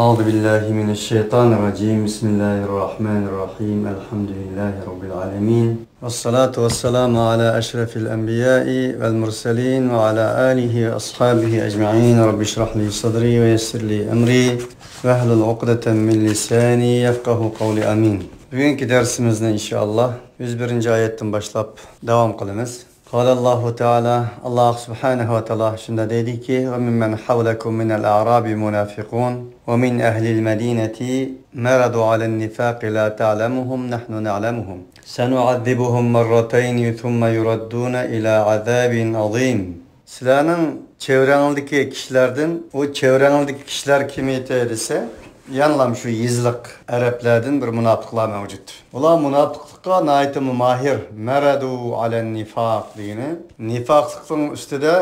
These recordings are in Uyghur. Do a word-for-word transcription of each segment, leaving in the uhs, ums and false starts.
أعوذ بالله من الشيطان الرجيم. بسم الله الرحمن الرحيم. الحمد لله رب العالمين. والصلاة والسلام على أشرف الأنبياء والمرسلين وعلى آله وأصحابه أجمعين. رب اشرح لي صدري ويسر لي أمري واحلل عقدة من لساني يفقه قولي. آمين. بۈگۈنكى دەرسىمىزنى ئىنشائاللا يۈز بىرىنچى ئايەتتىن باشلاپ داۋام قىلىمىز. قال الله تعالى، ئاللاھ سۇبھانەھۇ ۋە تائالا شۇنداق دەيدىكى، وممن حولكم من الأعراب منافقون ومن أهل المدينة مردوا على النفاق لا تعلمهم نحن نعلمهم سنعذبهم مرتين ثم يردون إلى عذاب عظيم. سىلەرنىڭ چەۋرەڭلىدىكى كىشىلەردىن، ئۇ چەۋرەڭلىدىكى كىشىلەر كىم ئىدى دېسە، يەنىلا شۇ يېزىلىق ئەرەبلەردىن بىر مۇناپىقلار مەۋجۇت. ئۇلار مۇناپىقلىققا ناھايىتىمۇ ماھىر. مەرەدۇ ئالەن نىفاق دېگىنى، نىفاقلىقنىڭ ئۈستىدە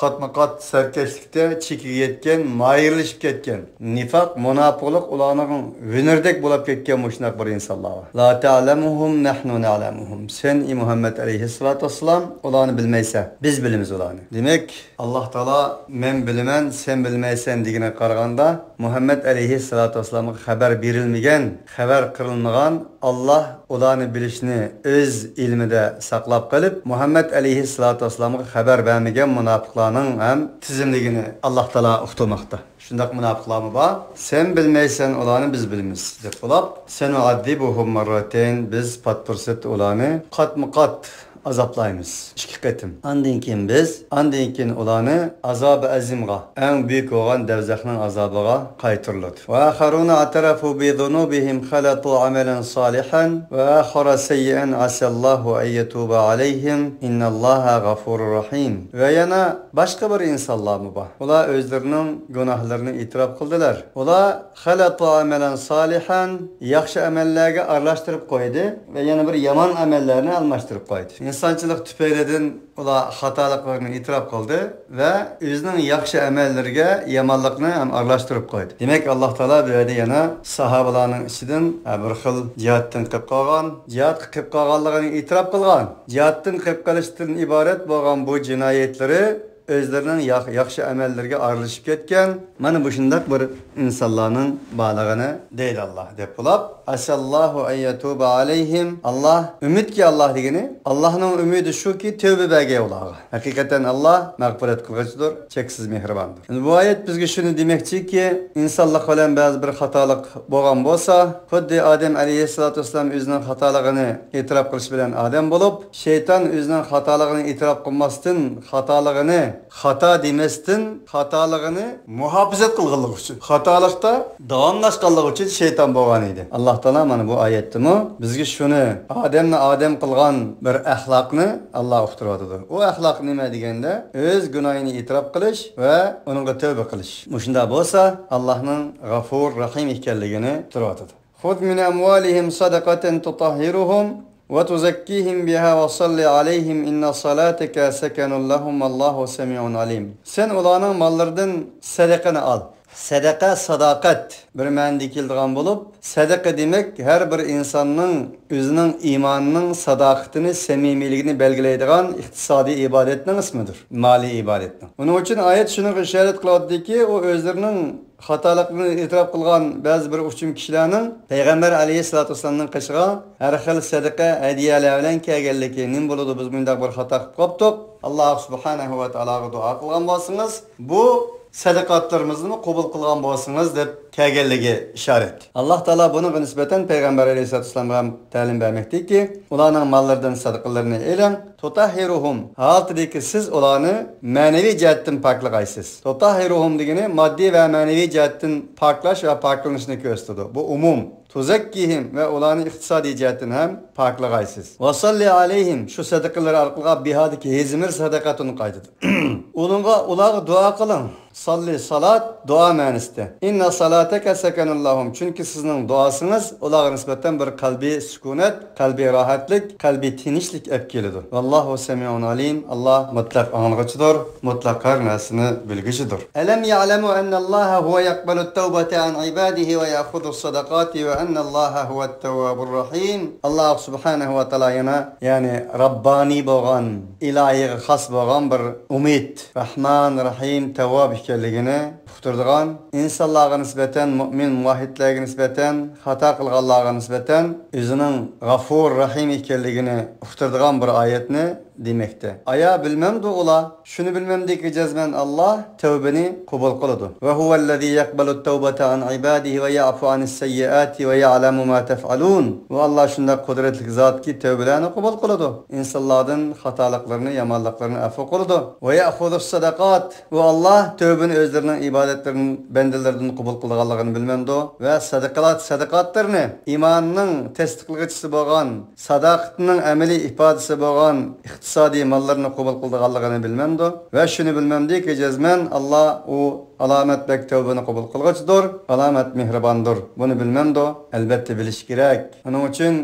قاتمۇ قات سەركەشلىكتە چېكىگە يەتكەن، ماھىرلىشىپ كەتكەن. نىفاق، مۇناپىقلىق ئۇلارنىڭ ھۈنىرىدەك بولۇپ كەتكەن مۇشۇنداق بىر ئىنسانلار بار. لا تەلەمۇھۇم نەھنۇ نەلەمۇھۇم. سەن، ئى مۇھەممەد ئەلەيھىسسالاتۇ ۋەسسالام، ئۇلارنى بىلمەيسەن. بىز بىلىمىز ئۇلارنى. دېمەك، ئاللاھ تائالا مەن بىلىمەن، سەن بىلمەيسەن دېگىنىگە قارىغاندا، مۇھەممەد ئەلەيھىسسالاتۇ ۋەسسالامغا خەۋەر بېرىلمىگەن، خەۋەر قىلىنمىغان، ئاللاھ ئۇلارنى بىلىشنى ئۆز ئىلمىدە ساقلاپ قېلىپ، مۇھەممەد ئەلەيھىسسالاتۇ ۋەسسالامغا خەۋەر بەرمىگەن مۇناپىقلارنىڭ ھەم تىزىملىكىنى ئاللاھ تائالا ئۇقتۇرماقتا. شۇنداق مۇناپىقلارمۇ بار. سەن بىلمەيسەن، ئۇلارنى بىز بىلىمىز، دەپ بولاپ، سەنۇئەززىبۇھۇم مەررەتەين، بىز پات پۇرسەتتە ئۇلارنى قاتمۇ قات ئازابلايمىز. ئىككى قېتىم. ئاندىن كېيىن بىز، ئاندىن كېيىن ئۇلارنى ئازابى ئەزىمغا، ئەڭ بۈيۈك بولغان دەۋزەخنىڭ ئازابىغا قايتۇرۇلىدۇ. وآخرون اعترفوا بذنوبهم خلطوا عملا صالحا وآخر سيئا عسى الله أن يتوب عليهم إن الله غفور رحيم. ۋە يەنە باشقا بىر ئىنسانلارمۇ بار. ئۇلار ئۆزلىرىنىڭ گۇناھلىرىنى ئېتىراپ قىلدىلار. ئۇلار خەلەتۇ ئەمەلەن سالىھەن، ياخشى ئەمەللەرگە ئارىلاشتۇرۇپ قويدى ۋە يەنە بىر يامان ئەمەللەرنى ئالماشتۇرۇپ قويدى. ئىنسانچىلىق تۈپەيلىدىن ئۇلار خاتالىقلىرىنى ئېتىراپ قىلدى ۋە ئۆزىنىڭ ياخشى ئەمەللىرىگە يامانلىقنى ھەم ئارىلاشتۇرۇپ قويدى. دېمەك، ئاللاھ تائالا بۇ يەردە يەنە ساھابىلارنىڭ ئىچىدىن، ھە، بىر خىل جىھادتىن قېلىپ قالغان، جىھادقا قېلىپ قالغانلىقىنى ئېتىراپ قىلغان، جىھادتىن قېلىپ قېلىشتىن ئىبارەت بولغان بۇ جىنايەتلىرى ئۆزلىرىنىڭ ياخ-، ياخشى ئەمەللىرىگە ئارىلىشىپ كەتكەن، مانا مۇشۇنداق بىر ئىنسانلارنىڭ بارلىقىنى دەيدۇ ئاللاھ، دەپ بولاپ، ئەسەللاھۇ ئەن يەتۇبە ئەلەيھىم. ئاللاھ، ئۈمىدكى ئاللاھ دېگىنى، ئاللاھنىڭ ئۈمىدى شۇكى، تەۋبە بەرگەي ئۇلارغا. ھەقىقەتەن ئاللاھ مەغپىرەت قىلغۇچىدۇر، چەكسىز مېھرىباندۇر. ئەمدى بۇ ئايەت بىزگە شۇنى دېمەكچىكى، ئىنسانلىق بىلەن بەزى بىر خاتالىق بولغان بولسا، خۇددى ئادەم ئەلەيھىسسالاتۇ ۋەسسالام ئۆزىنىڭ خاتالىقىنى ئېتىراپ قىلىش بىلەن ئادەم بولۇپ، شەيتان ئۆزىنىڭ خاتالىقىنى ئېتىراپ قىلماستىن، خاتالىقىنى خاتا دېمەستىن، خاتالىقىنى مۇھاپىزەت قىلغانلىقى ئۈچۈن، خاتالىقتا داۋاملاشقانلىقى ئۈچۈن شەيتان بولغان ئىدى. ئاللاھ تائالا مانا بۇ ئايەتتىمۇ بىزگە شۇنى، ئادەمنى ئادەم قىلغان بىر ئەخلاقنى ئاللاھ ئۇقتۇرۇۋاتىدۇ. ئۇ ئەخلاق نېمە دېگەندە، ئۆز گۇناھىنى ئېتىراپ قىلىش ۋە ئۇنىڭغا تەۋبە قىلىش. مۇشۇنداق بولسا، ئاللاھنىڭ غەفۇر رەھىم ئىكەنلىكىنى ئۇقتۇرۇۋاتىدۇ. خۇذ مىن ئەمۋالىھىم سەدەقەتەن تۇتەھھىرۇھۇم ۋە تۇزەككىھىم بىھا ۋە سەللى ئەلەيھىم ئىننە سەلاتەكە سەكەنۇن لەھۇم ۋەللاھۇ سەمىئۇن ئەلىم. سەن ئۇلارنىڭ ماللىرىدىن سەدەقىنى ئال. سەدەقە، ساداقەت بىر مەنىدە كېلىدىغان بولۇپ، سەدەقە دېمەك ھەر بىر ئىنساننىڭ ئۆزىنىڭ ئىمانىنىڭ ساداقىتىنى، سەمىمىيلىكىنى بەلگىلەيدىغان ئىقتىسادىي ئىبادەتنىڭ ئىسمىدۇر، مالىي ئىبادەتنىڭ. ئۇنىڭ ئۈچۈن ئايەت شۇنىڭغا ئىشارەت قىلىۋاتىدۇكى، ئۇ ئۆزلىرىنىڭ خاتالىقىنى ئېتىراپ قىلغان بەزى بىر ئوچۇم كىشىلەرنىڭ پەيغەمبەر ئەلەيھىسسالاتۇ ۋەسسالامنىڭ قېشىغا ھەر خىل سەدىقە، ھەدىيەلەر بىلەن كەلگەنلىكى، نېمە بولىدۇ، بىز مۇنداق بىر خاتا قىلىپ قاپتۇق، ئاللاھ سۇبھانەھۇ ۋە تائالاغا دۇئا قىلغان بولسىڭىز، بۇ سەدىقاتلىرىمىزنىمۇ قوبۇل قىلغان بولسىڭىز، دەپ كەلگەنلىكى ئىشارەت. ئاللاھ تائالا بۇنىڭغا نىسبەتەن پەيغەمبەر ئەلەيھىسسالاتۇ ۋەسسالامغا ھەم تەلىم بەرمەكتىكى، ئۇلارنىڭ ماللىرىدىن سەدىقىلىرىنى ئېلىڭ، تۇتەھھىرۇھۇم، ھالىتىدىكى سىز ئۇلارنى مەنىۋى جەھەتتىن پاكلىغايسىز. تۇتەھھىرۇھۇم دېگىنى ماددىي ۋە مەنىۋى جەھەتتىن پاكلاش ۋە پاكلىنىشنى كۆرسىتىدۇ. بۇ ئومۇم. تۇزەككىھىم، ۋە ئۇلارنى ئىقتىسادىي جەھەتتىن ھەم پاكلىغايسىز. ۋە سەللى ئەلەيھىم، شۇ سەدىقىلىرى ئارقىلىق بىھادىكى ھېزىمىر سەدەقەتۇن قايتىدۇ. ئۇنىڭغا، ئۇلارغا دۇئا قىلىڭ. سەللى، سالات، دۇئا مەنىسىدە. ئىننە سالاتەكە سەكەنۇن لەھۇم، چۈنكى سىزنىڭ دۇئاسىڭىز ئۇلارغا نىسبەتەن بىر قەلبىي سۈكۈنەت، قەلبىي راھەتلىك، قەلبىي تىنچلىق ئەپ كېلىدۇ. ۋەللاھۇ سەمىئۇن ئەلىم، ئاللاھ مۇتلەق ئاڭلىغۇچىدۇر، مۇتلەق ھەر نەرسىنى بىلگۈچىدۇر. ئەلەم يەلەمۇ ئەننەللاھە ھۇۋە يەقبەلۇت تەۋبەتە ئەن ئىبادىھى ۋە يەئخۇزۇس سەدەقاتى ۋە ئەننەللاھە ھۇۋەت تەۋۋابۇر رەھىم. ئاللاھ سۇبھانەھۇ ۋە تائالا يەنە، يەنى رەببانىي بولغان، ئىلاھىيغا خاس بولغان بىر ئۈمىد، رەھمان، رەھىم، تەۋۋاب ئىكەنلىكىنى ئۇقتۇرىدىغان، ئىنسانلارغا نىسبەتەن، مۇئمىن مۇۋەھھىدلەرگە نىسبەتەن، خاتا قىلغانلارغا نىسبەتەن ئۆزىنىڭ غەفۇر رەھىم ئىكەنلىكىنى ئۇقتۇرىدىغان بىر ئايەتنى دېمەكتە. ئايا بىلمەمدۇ ئۇلار؟ شۇنى بىلمەمدىكى جەزمەن ئاللاھ تەۋبىنى قوبۇل قىلىدۇ. وهو الذي يقبل التوبة عن عباده ويعفو عن السيئات ويعلم ما تفعلون. ئۇ ئاللاھ شۇنداق قۇدرەتلىك زاتكى، تەۋبىلەرنى قوبۇل قىلىدۇ. ئىنسانلاردىن خاتالىقلىرىنى، يامانلىقلىرىنى ئەپۇ قىلىدۇ. ويأخذ الصدقات. ئۇ ئاللاھ تەۋبىنى ئۆزلىرىنىڭ ئىبادەتلىرىنى بەندىلىرىدىن قوبۇل قىلىدىغانلىقىنى بىلمەمدۇ؟ ۋە سەدىقىلات، سەدىقاتلىرىنى، ئىماننىڭ تەستىقلىغۇچىسى بولغان، ساداقىتىنىڭ ئەمەلىي ئىپادىسى بولغان ئىقتىسادىي ماللىرىنى قوبۇل قىلىدىغانلىقىنى بىلمەمدۇ؟ ۋە شۇنى بىلمەمدىكى جەزمەن، ئاللاھ ئۇ ئالامەت بەك تەۋبىنى قوبۇل قىلغۇچىدۇر، ئالامەت مېھرىباندۇر. بۇنى بىلمەمدۇ؟ ئەلبەتتە بىلىش كېرەك. ئۇنىڭ ئۈچۈن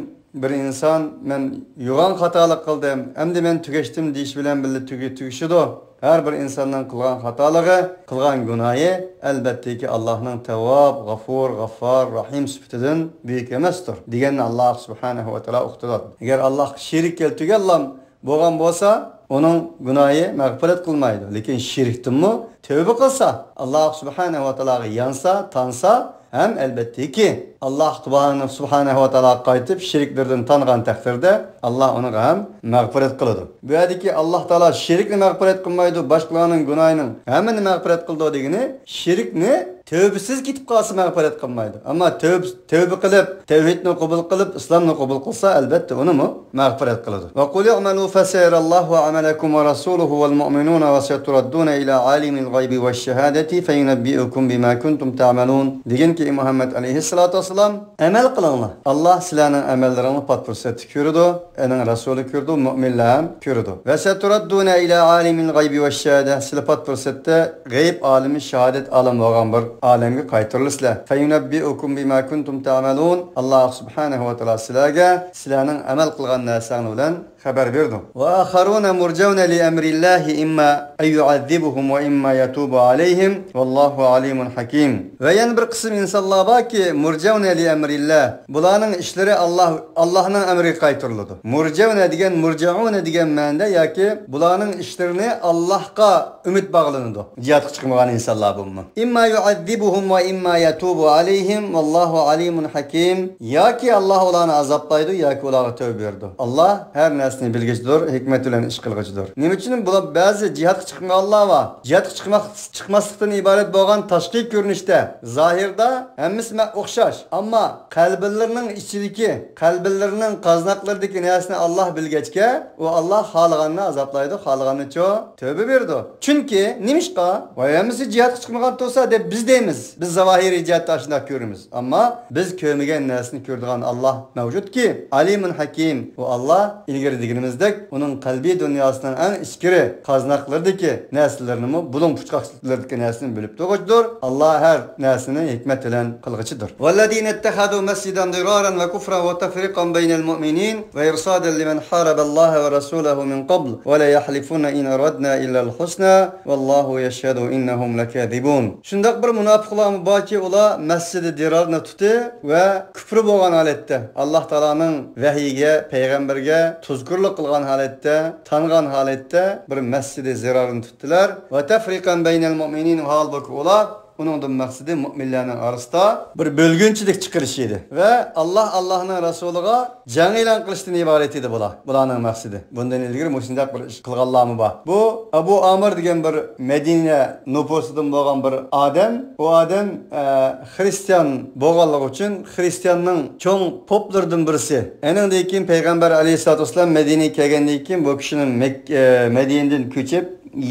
بىر ئىنسان، مەن يوغان خاتالىق قىلدىم، ئەمدى مەن تۈگەشتىم دېيىش بىلەن بىللە تۈگە-، تۈگىشىدۇ. ھەر بىر ئىنساننىڭ قىلغان خاتالىقى، قىلغان گۇناھى ئەلبەتتىكى ئاللاھنىڭ تەۋۋاب، غەفۇر، غەففار، رەھىم سۈپىتىدىن بۈيۈك ئەمەستۇر، دېگەننى ئاللاھ سۇبھانەھۇ ۋە تائالا ئۇقتۇرىدۇ. ئەگەر ئاللاھقا شېرىك كەلتۈرگەنلام بولغان بولسا، ئۇنىڭ گۇناھى مەغپىرەت قىلمايدۇ. لېكىن شېرىكتىنمۇ تەۋبە قىلسا، ئاللاھ سۇبھانەھۇ ۋە تائالاغا يانسا، تانسا، ھەم ئەلبەتتىكى، ئاللاھ سۇبھانە-، سۇبھانەھۇ ۋە تائالاغا قايتىپ، شېرىكلىرىدىن تانغان تەقدىردە، ئاللاھ ئۇنىڭغا ھەم مەغپىرەت قىلىدۇ. بۇ يەردىكى ئاللاھ تائالا شېرىكنى مەغپىرەت قىلمايدۇ، باشقىلارنىڭ گۇناھىنىڭ ھەممىنى مەغپىرەت قىلىدۇ دېگىنى، شېرىكنى تەۋبىسىز كېتىپ قالسا مەغپىرەت قىلمايدۇ. ئەمما تەۋب-، تەۋبە قىلىپ، تەۋھىدنى قوبۇل قىلىپ، ئىسلامنى قوبۇل قىلسا، ئەلبەتتە ئۇنىمۇ مەغپىرەت قىلىدۇ. وقل اعملوا فسيرى الله عملكم ورسوله والمؤمنون وستردون إلى عالم الغيب والشهادة فينبئكم بما كنتم تعملون. دېگىنكى، ئى مۇھەممەد ئەلەيھىسسالاتۇ ۋەسسالام، ئەمەل قىلىڭلار. ئاللاھ سىلەرنىڭ ئەمەللىرىڭلارنى پات پۇرسەتتە كۆرىدۇ، ئۇنىڭ رەسۇلى كۆرىدۇ، مۆمىنلەر ھەم كۆرىدۇ. وستردون إلى عالم الغيب والشهادة، سىلەر پات پۇرسەتتە غەيب ئالىمى، شاھادەت ئالىمى بولغان بىر ئالەمگە قايتۇرۇلىسىلەر. فينبئكم بما كنتم تعملون. ئاللاھ سۇبھانەھۇ ۋە تائالا سىلەرگە سىلەرنىڭ ئەمەل قىلغان نەرسەڭلار بىلەن خەۋەر بېرىدۇ. وآخرون مرجون لأمر الله إما أن يعذبهم وإما يتوب عليهم والله عليم حكيم. ۋە يەنە بىر قىسىم ئىنسانلار باركى، مرجون لأمر الله، بۇلارنىڭ ئىشلىرى ئاللاھ، ئاللاھنىڭ ئەمرىگە قايتۇرۇلىدۇ. مرجون دېگەن، مرجعون دېگەن مەنىدە ياكى بۇلارنىڭ ئىشلىرىنى ئاللاھقا ئۈمىد باغلىنىدۇ. جىھادقا چىقمىغان ئىنسانلار بۇمۇ. إما يعذبهم وإما يتوب عليهم والله عليم حكيم. ياكى ئاللاھ ئۇلارنى ئازابلايدۇ، ياكى ئۇلارغا تەۋبە بېرىدۇ. ئاللاھ ھەر نەرسىنى بىلگۈچىدۇر، ھېكمەت بىلەن ئىش قىلغۇچىدۇر. نېمە ئۈچۈن بۇلار، بەزى جىھادقا چىقمىغانلار بار. جىھادقا چىقماق، چىقماسلىقتىن ئىبارەت بولغان تاشقى كۆرۈنۈشتە، زاھىردا ھەممىسى مە-، ئوخشاش. ئەمما قەلبىلىرىنىڭ ئىچىدىكى، قەلبىلىرىنىڭ قازناقلىرىدىكى نەرسىنى ئاللاھ بىلگەچكە، ئۇ ئاللاھ خالىغاننى ئازابلايدۇ، خالىغاننىچۇ تەۋبە بېرىدۇ. چۈنكى نېمىشقا؟ ۋاي ھەممىسى جىھادقا چىقمىغان تۇرسا دەپ بىز دەيمىز. بىز زاۋاھىرىي جەھەتتە ئاشۇنداق كۆرىمىز. ئەمما بىز كۆرمىگەن نەرسىنى كۆرىدىغان ئاللاھ مەۋجۇتكى، ئالىمۇن ھەكىم. ئۇ ئاللاھ ئىلگىرى دېگىنىمىزدەك ئۇنىڭ قەلبىي دۇنياسىنىڭ ئەڭ ئىچكىرى قازناقلىرىدىكى نەرسىلىرىنىمۇ، بۇلۇڭ پۇچقاقلىرىدىكى نەرسىنى بىلىپ تۇرغۇچىدۇر. ئاللاھ ھەر نەرسىنى ھېكمەت بىلەن قىلغۇچىدۇر. والذين اتخذوا مسجدا ضرارا وكفرا وتفريقا بين المؤمنين وإرصادا لمن حارب الله ورسوله من قبل وليحلفن إن أردنا إلا الحسنى والله يشهد إنهم لكاذبون. شۇنداق بىر مۇناپىقلارمۇ باركى، ئۇلار مەسجىدى دىرارنى تۇتى ۋە كۈپرى بولغان ھالەتتە، ئاللاھ تائالانىڭ ۋەھيىگە، پەيغەمبەرگە تۇزكورلۇق قىلغان ھالەتتە، تانغان ھالەتتە بىر مەسجىدى زىرارنى تۇتتىلار. وتفريقا بين المؤمنين، ھالبۇكى ئۇلار ئۇنىڭدىن مەقسىتى مۆمىنلەرنىڭ ئارىسىدا بىر بۆلگۈنچىلىك چىقىرىش ئىدى. ۋە ئاللاھ، ئاللاھنىڭ رەسۇلىغا جەڭ ئېلان قىلىشتىن ئىبارەت ئىدى بۇلار، بۇلارنىڭ مەقسىتى. بۇندىن ئىلگىرى مۇشۇنداق بىر ئىش قىلغانلارمۇ بار. بۇ ئەبۇ ئامىر دېگەن بىر مەدىنە نوپۇسىدىن بولغان بىر ئادەم. ئۇ ئادەم، ئە، خرىستىيان بولغانلىقى ئۈچۈن خرىستىياننىڭ چوڭ پوپلىرىدىن بىرسى. ئېنىڭدىن كېيىن پەيغەمبەر ئەلەيھىسسالاتۇ ۋەسسالام مەدىنىگە كەلگەندىن كېيىن بۇ كىشىنى مەك-، ئە، مەدىنىدىن كۆچۈپ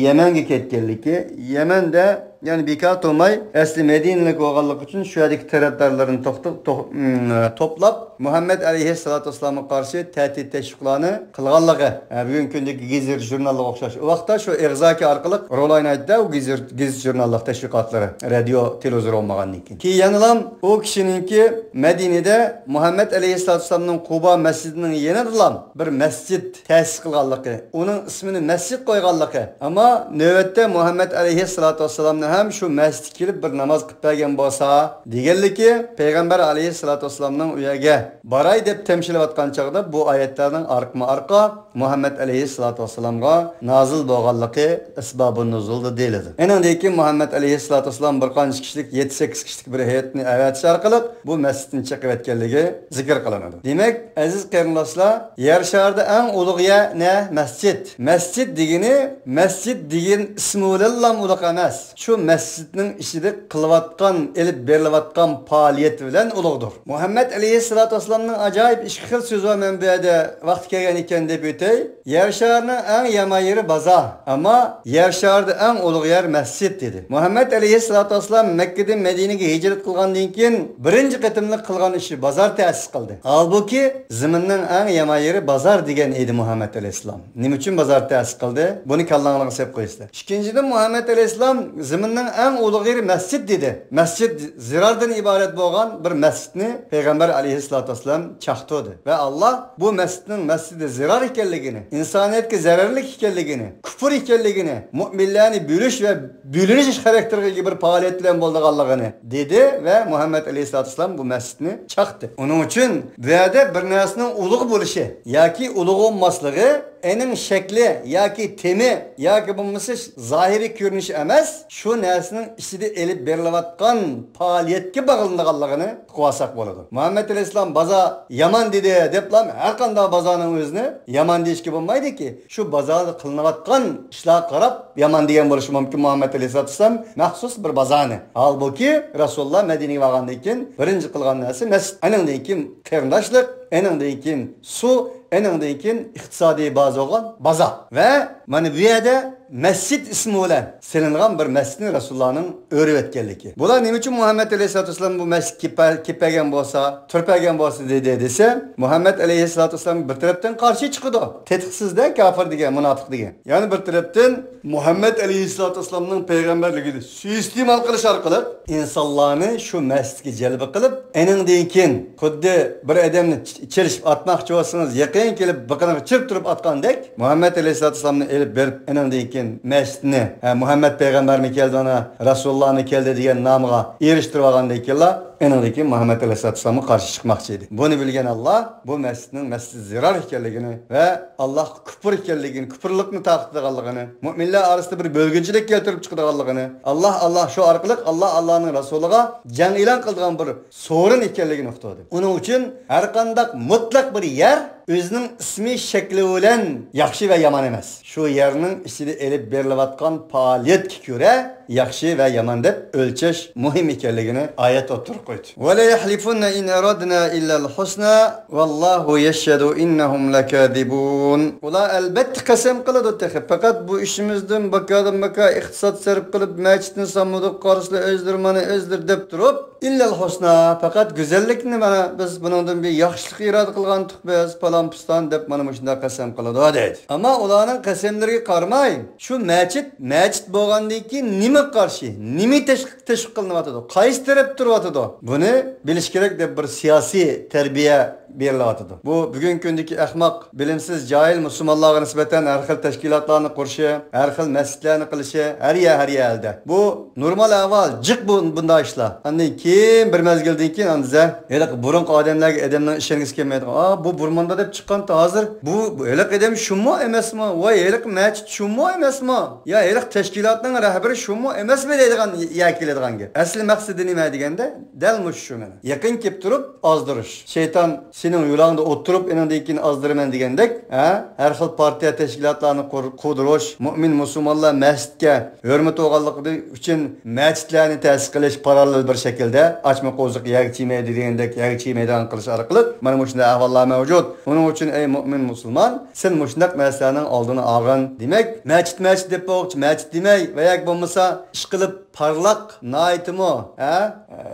يەمەنگە كەتكەنلىكى، يەمەندە يەنى بىكار تۇرماي، ئەسلى مەدىنىلىك بولغانلىقى ئۈچۈن شۇ يەردىكى تەرەپدارلىرىنى توقتا-، توق-، ئىم، توپلاپ، مۇھەممەد ئەلەيھىسسالاتۇ ۋەسسالامغا قارشى تەھدىت تەشۋىقلارنى قىلغانلىقى، ھە، بۈگۈنكى كۈندىكى گېزىت ژۇرناللىرىغا ئوخشاش. ئۇ ۋاقىتتا شۇ ئېغزاكى ئارقىلىق رول ئوينايتتى، ئۇ گېزىت، گېزىت ژۇرناللىق تەشۋىقاتلىرى، رادىيو، تېلېۋىزور بولمىغاندىن كېيىن. كېيىن يەنىلا ئۇ كىشىنىڭكى مەدىنىدە مۇھەممەد ئەلەيھىسسالاتۇ ۋەسسالامنىڭ قۇبا مەسچىتىنىڭ يېنىدىلا بىر مەسچىت تەسىس قىلغانلىقى، ئۇنىڭ ئىسمىنى مەسچىت قويغانلىقى، ئەمما نۆۋەتتە مۇھەممەد ئەلەيھىسسالاتۇ ۋەسسالامنى ھەم شۇ مەسچىتكە كېلىپ بىر ناماز قىلىپ بەرگەن بولسا، دېگەنلىكى، پەيغەمبەر ئەلەيھىسسالاتۇ ۋەسسالامنىڭ ئۇ يەرگە باراي دەپ تەمشىلىۋاتقان چاغدا بۇ ئايەتلەرنىڭ ئارقىمۇ ئارقا مۇھەممەد ئەلەيھىسسالاتۇ ۋەسسالامغا نازىل بولغانلىقى ئەسبابۇن نۇزۇلدا دېيىلىدۇ. ئېنىڭدىن كېيىن مۇھەممەد ئەلەيھىسسالاتۇ ۋەسسالام بىر قانچە كىشىلىك، يەتتە، سەككىز كىشىلىك بىر ھەيئەتنى ئەۋەتىش ئارقىلىق بۇ مەسچىتنى چېقىۋەتكەنلىكى زىكىر قىلىنىدۇ. دېمەك، ئەزىز قېرىنداشلار، يەر شارىدا ئەڭ ئۇلۇغ يەر نە؟ مەسچىت. مەسچىت دېگىنى، مەسچىت دېگەن ئىسمى بىلەنلا ئۇلۇغ ئەمەس. شۇ مەسچىتنىڭ ئىچىدە قىلىۋاتقان، ئېلىپ بېرىلىۋاتقان پائالىيەت بىلەن ئۇلۇغدۇر. مۇھەممەد ئەلەيھىسسالاتۇ ۋەسسالامنىڭ ئاجايىپ ئىككى خىل سۆزى بار، مەن بۇ يەردە ۋاقتى كەلگەن ئىكەن دەپ ئۆتەي. يەر شارىنىڭ ئەڭ يامان يېرى بازار، ئەمما يەر شارىدا ئەڭ ئۇلۇغ يەر مەسچىت، دېدى. مۇھەممەد ئەلەيھىسسالاتۇ ۋەسسالام مەككىدىن مەدىنىگە ھىجرەت قىلغاندىن كېيىن بىرىنچى قېتىملىق قىلغان ئىشى بازار تەسىس قىلدى. ھالبۇكى، زېمىننىڭ ئەڭ يامان يېرى بازار دېگەن ئىدى مۇھەممەد ئەلەيھىسسالام. نېمە ئۈچۈن بازار تەسىس قىلدى؟ بۇنى كاللاڭلارغا سېلىپ قويىسىلەر. ئىككىنچىدىن، مۇھەممەد ئەلەيھىسسالام زېمىننىڭ ئەڭ ئۇلۇغ يېرى مەسچىت دېدى. مەسچىت زىراردىن ئىبارەت بولغان بىر مەسچىتنى پەيغەمبەر ئەلەيھىسسالاتۇ ۋەسسالام چاقتۇردى. ۋە ئاللا بۇ مەسچىتنىڭ مەسچىدى زىرار ئىكەنلىكىنى، ئىنسانىيەتكە زەرەرلىك ئىكەنلىكىنى، كۈپۈر ئىكەنلىكىنى، مۇئمىنلەرنى بۆلۈش ۋە بۆلۈنۈش خاراكتېرىگە ئىگە بىر پائالىيەت بىلەن بولىدىغانلىقىنى دېدى ۋە مۇھەممەد ئەلەيھىسسالاتۇ ۋەسسالام بۇ مەسچىتنى چاقتى. ئۇنىڭ ئۈچۈن بۇ يەردە بىر نەرسىنىڭ ئۇلۇغ بولۇشى ياكى ئۇلۇغ بولماسلىقى ئېنىڭ شەكلى ياكى تېمى ياكى بولمىسا زاھىرىي كۆرۈنۈشى ئەمەس، شۇ نەرسىنىڭ ئىچىدە ئېلىپ بېرىلىۋاتقان پائالىيەتكە باغلىنىدىغانلىقىنى ئۇقۇۋالساق بولىدۇ. مۇھەممەد ئەلەيھىسسالام بازار يامان دېدى دەپلا ھەر قانداق بازارنىڭ ئۆزىنى يامان دېيىشكە بولمايدۇكى، شۇ بازاردا قىلىنىۋاتقان ئىشلارغا قاراپ يامان دېگەن بولۇشى مۇمكىن مۇھەممەد ئەلەيھىسسالاتۇ ۋەسسالام مەخسۇس بىر بازارنى. ھالبۇكى، رەسۇلۇللا مەدىنىگە بارغاندىن كېيىن بىرىنچى قىلغان نەرسە مەسچىت، ئېنىڭدىن كېيىن قېرىنداشلىق، ئېنىڭدىن كېيىن سۇ، ئېنىڭدىن كېيىن ئىقتىسادىي بازا بولغان بازار. ۋە مانا بۇ يەردە مەسچىت ئىسمى بىلەن سېلىنغان بىر مەسچىتنى رەسۇلۇللانىڭ ئۆرۈۋەتكەنلىكى. بۇلار نېمە ئۈچۈن مۇھەممەد ئەلەيھىسسالاتۇ ۋەسسالام بۇ مەسچىتكە كېپە-، كېپەگەن بولسا، تۈرپەگەن بولسا دېدى دېسە، مۇھەممەد ئەلەيھىسسالاتۇ ۋەسسالام بىر تەرەپتىن قارشى چىقىدۇ. تېتىقسىز-دە كاپىر دېگەن، مۇناپىق دېگەن. يەنە بىر تەرەپتىن مۇھەممەد ئەلەيھىسسالاتۇ ۋەسسالامنىڭ پەيغەمبەرلىكىنى سۇيىئىستېمال قىلىش ئارقىلىق ئىنسانلارنى شۇ مەسچىتكە جەلپ قىلىپ، ئېنىڭدىن كېيىن خۇددى بىر ئادەمنى چ-، چېلىشىپ ئاتماقچى بولسىڭىز، يېقىن كېلىپ بېقىنىغا چىرىپ تۇرۇپ ئاتقاندەك، مۇھەممەد ئەلەيھىسسالاتۇ ۋەسسالامنى ئېلىپ بېرىپ، ئېنىڭدىن كېيىن مەسچىتنى، ھە، مۇھەممەد پەيغەمبەرمۇ كەلدى، ئانا رەسۇلۇللانى كەلدى دېگەن نامغا ئېرىشتۈرۈپ ئالغاندىن كېيىنلا، ئېنىڭدىن كېيىن مۇھەممەد ئەلەيھىسسالاتۇ ۋەسسالامغا قارشى چىقماقچى ئىدى. بۇنى بىلگەن ئاللا بۇ مەسچىتنىڭ مەسچىدى زىرار ئىكەنلىكىنى ۋە ئاللاھقا كۇپۇر ئىكەنلىكىنى، كۇپۇرلۇقنى تارقىتىدىغانلىقىنى، مۇئمىنلار ئارىسىدا بىر بۆلگۈنچىلىك كەلتۈرۈپ چىقىدىغانلىقىنى، ئاللا، ئاللا شۇ ئارقىلىق ئاللا، ئاللانىڭ رەسۇلىغا جەڭ ئېلان قىلىدىغان بىر سورۇن ئىكەنلىكىنى ئۇقتۇردى. ئۇنىڭ ئۈچۈن ھەرقانداق مۇتلەق بىر يەر ئۆزىنىڭ ئىسمى، شەكلى بىلەن ياخشى ۋە يامان ئەمەس. شۇ يەرنىڭ ئىچىدە ئېلىپ بېرىلىۋاتقان پائالىيەتكە كۆرە ياخشى ۋە يامان دەپ ئۆلچەش مۇھىم ئىكەنلىكىنى ئايەت ئوتتۇرىغا قويدى. وَلَيَحْلِفُنَّ إِنْ أَرَدْنَا إِلَّا الْحُسْنَى وَاللَّهُ يَشْهَدُ إِنَّهُمْ لَكَاذِبُونَ. ئۇلار ئەلبەتتە قەسەم قىلىدۇ تېخى. پەقەت بۇ ئىشىمىزدىن باكادىن باكا ئىقتىساد سەرپ قىلىپ، مەسچىتنى سالمىدۇق، قارىسىلا ئۆزلىرى مانا ئۆزلىرى دەپ تۇرۇپ، ئىللەل ھۇسنا، پەقەت گۈزەللىكنى مانا بىز بۇنىڭدىن بىر ياخشىلىق ئىرادە قىلغانتۇق بىز، پالان پۇستان دەپ مانا مۇشۇنداق قەسەم قىلىدۇ دەيدۇ. ئەمما ئۇلارنىڭ قەسەملىرىگە قارىماي، شۇ مەسچىت، مەسچىت بولغاندىن كېيىن نېمىگە قارشى، نېمە تەشۋىق، تەشۋىق قىلىنىۋاتىدۇ، قايسى تەرەپ تۇرۇۋاتىدۇ، بۇنى بىلىش كېرەك دەپ بىر سىياسىي تەربىيە بېرىلىۋاتىدۇ. بۇ بۈگۈنكى كۈندىكى ئەخمەق، بىلىمسىز، جاھىل مۇسۇلمانلارغا نىسبەتەن ھەر خىل تەشكىلاتلارنى قۇرۇشى، ھەر خىل مەسچىتلەرنى قىلىشى ھەر يەر، ھەر يەردە. بۇ نورمال ئەھۋال، جىق بۇ، بۇنداق ئىشلار. ئاندىن كېيىن بىر مەزگىلدىن كېيىن ئاندىزە ھېلىقى بۇرۇنقى ئادەملەرگە ئادەمنىڭ ئىشەنگۈسى كەلمەيدىغان، ئا، بۇ بۇرماندا دەپ چىققانتى ھازىر، بۇ، بۇ ھېلىقى ئادەم شۇمۇ ئەمەسمۇ؟ ۋاي، ھېلىقى مەسچىت شۇمۇ ئەمەسمۇ؟ يا ھېلىقى تەشكىلاتنىڭ رەھبىرى شۇمۇ ئەمەسمۇ دەيدىغان يەر كېلىدىغان گەپ. ئەسلى مەقسىتى نېمە دېگەندە، دەل مۇشۇ شۇ مانا. يېقىن كېلىپ تۇرۇپ ئازدۇرۇش. شەيتان سېنىڭ يولۇڭدا ئولتۇرۇپ، ئېنىڭدىن كېيىن ئازدۇرىمەن دېگەندەك، ھە؟ ھەر خىل پارتىيە، تەشكىلاتلارنى قۇر-، قۇدۇرۇش، مۇئمىن مۇسۇلمانلار مەسچىتكە ھۆرمىتى بولغانلىقى ئۈچۈن مەسچىتلەرنى تەسىس قىلىش، پاراللېل بىر شەكىلدە ئاچما قوزۇق يەرگە تىيمەيدۇ دېگەندەك يەرگە تىيمەيدىغان قىلىش ئارقىلىق مانا مۇشۇنداق ئەھۋاللار مەۋجۇت. ئۇنىڭ ئۈچۈن، ئەي مۇئمىن مۇسۇلمان، سەن مۇشۇنداق مەسىلىلەرنىڭ ئالدىنى ئالغىن. دېمەك، مەسچىت، مەسچىت دەپ بولغۇچە مەسچىت دېمەي ۋە ياكى بولمىسا ئىشقىلىپ پارلاق، ناھايىتىمۇ، ھە،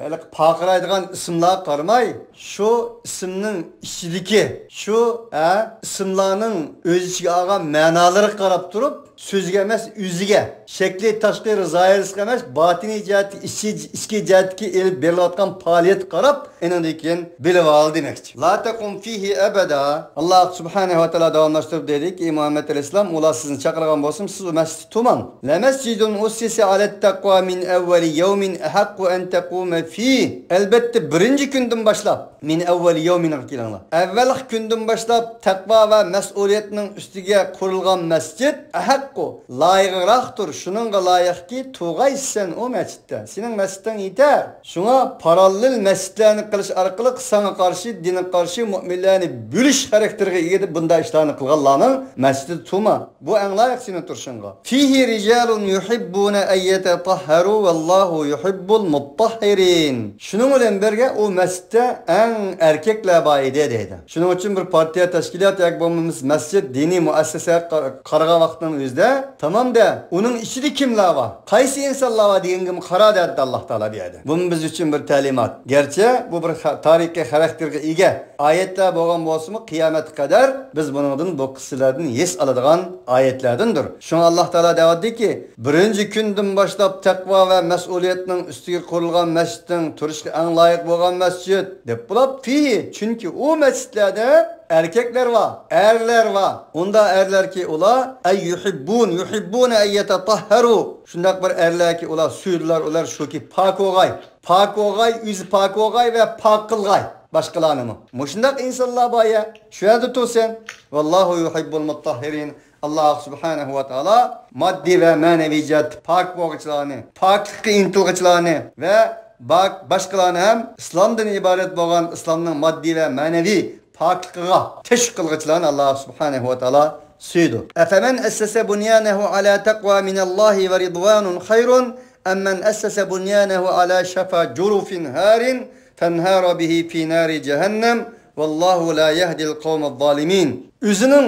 ھېلىقى پارقىرايدىغان ئىسىملارغا قارىماي، شۇ ئىسىمنىڭ ئىچىدىكى، شۇ، ھە، ئىسىملارنىڭ ئۆز ئىچىگە ئالغان مەنالىرىغا قاراپ تۇرۇپ، سۆزىگە ئەمەس، ئۆزىگە، شەكلى تاشقىرى زاھىرىسىغا ئەمەس، باتىنىي جەھەتتىكى، ئىچكى، ئىچكى جەھەتتىكى ئېلىپ بېرىلىۋاتقان پائالىيەتكە قاراپ، ئېنىڭدىن كېيىن بىلىۋال دېمەكچى. لا تقم فيه أبدا. ئاللا سۇبھانەھۇ ۋە تائالا داۋاملاشتۇرۇپ دېدىكى، ئى مۇھەممەد ئەلەيھىسسالام، ئۇلار سىزنى چاقىرغان بولسىمۇ، سىز ئۇ مەسچىتتە تۇرماڭ. لمسجد أسس على التقوى من أول يوم أحق أن تقوم فيه. ئەلبەتتە، بىرىنچى كۈندىن باشلاپ، من أول يوم غا كېلىڭلار. ئەۋۋەلقى كۈندىن باشلاپ تەقۋا ۋە مەسئۇلىيەتنىڭ ئۈستىگە قۇرۇلغان مەسچىت ئەھەققۇ، لايىقراقتۇر، شۇنىڭغا لايىقكى، تۇغايسەن ئۇ مەسچىتتە. سېنىڭ مەسچىتىڭ يېتەر. شۇڭا پاراللېل مەسچىتلەرنى قىلىش ئارقىلىق ساڭا قارشى، دىنغا قارشى، مۇئمىنلەرنى بۆلۈش خاراكتېرىگە ئىگە دەپ بۇنداق ئىشلارنى قىلغانلارنىڭ مەسچىتىدە تۇرما. بۇ ئەڭ لايىق سېنىڭ تۇرۇشۇڭغا. فيه رجال يحبون أن يتطهروا والله يحب المطهرين. شۇنىڭ بىلەن بىرگە ئۇ مەسچىتتە ئەڭ ئەركەكلەر بار ئىدى دەيدۇ. شۇنىڭ ئۈچۈن بىر پارتىيە، تەشكىلات ياكى بولمىسا مەسچىت، دىنىي مۇئەسسەسە قا-، قارىغان ۋاقتىڭ ئۆزىدە، تامام دە، ئۇنىڭ ئىچىدە كىملەر بار، قايسى ئىنسانلار بار دېگەنگىمۇ قارا دەيدۇ ئاللا تائالا بۇ يەردە. بۇمۇ بىز ئۈچۈن بىر تەلىمات. گەرچە بۇ بىر خا-، تارىخىي خاراكتېرغا ئىگە ئايەتلەر بولغان بولسىمۇ، قىيامەتكە قەدەر بىز بۇنىڭدىن، بۇ قىسسىلەردىن ھېس ئالىدىغان ئايەتلەردىندۇر. شۇڭا ئاللا تائالا دەۋاتىدۇكى، بىرىنچى كۈندىن باشلاپ تەقۋا ۋە مەسئۇلىيەتنىڭ ئۈستىگە قۇرۇلغان مەسچىتىڭ تۇرۇشقا ئەڭ لايىق بولغان مەسچىت دەپ بولۇپ، فىھى، چۈنكى ئۇ مەسچىتلەردە ئەركەكلەر بار، ئەرلەر بار. ئۇنداق ئەرلەركى ئۇلار، ئەي يۇھىببۇن، يۇھىببۇنە ئەن يەتەتەھھەرۇ. شۇنداق بىر ئەرلەركى ئۇلار سۆيىدىلار، ئۇلار شۇكى پاك بولغاي، پاك بولغاي، ئۆزى پاك بولغاي ۋە پاك قىلغاي باشقىلارنىمۇ. مۇشۇنداق ئىنسانلار بار يا، شۇ يەردە تۇرسۇن. ۋاللاھۇ يۇھىببۇل مۇتتەھھىرىن. ئاللا سۇبھانەھۇ ۋە تائالا ماددىي ۋە مەنىۋى جەھەتتە پاك بولغۇچىلارنى، پاكلىققا ئىنتىلغۇچىلارنى ۋە باك-، باشقىلارنى ھەم ئىسلامدىن ئىبارەت بولغان ئىسلامنىڭ ماددىي ۋە مەنىۋى پاكلىقىغا تەشۋىق قىلغۇچىلارنى ئاللا سۇبھانەھۇ ۋە تائالا سۆيىدۇ. أفمن أسس بنيانه على تقوى من الله ورضوان خير أم من أسس بنيانه على شفا جرف هار فانهار به في نار جهنم والله لا يهدي القوم الظالمين. ئۆزىنىڭ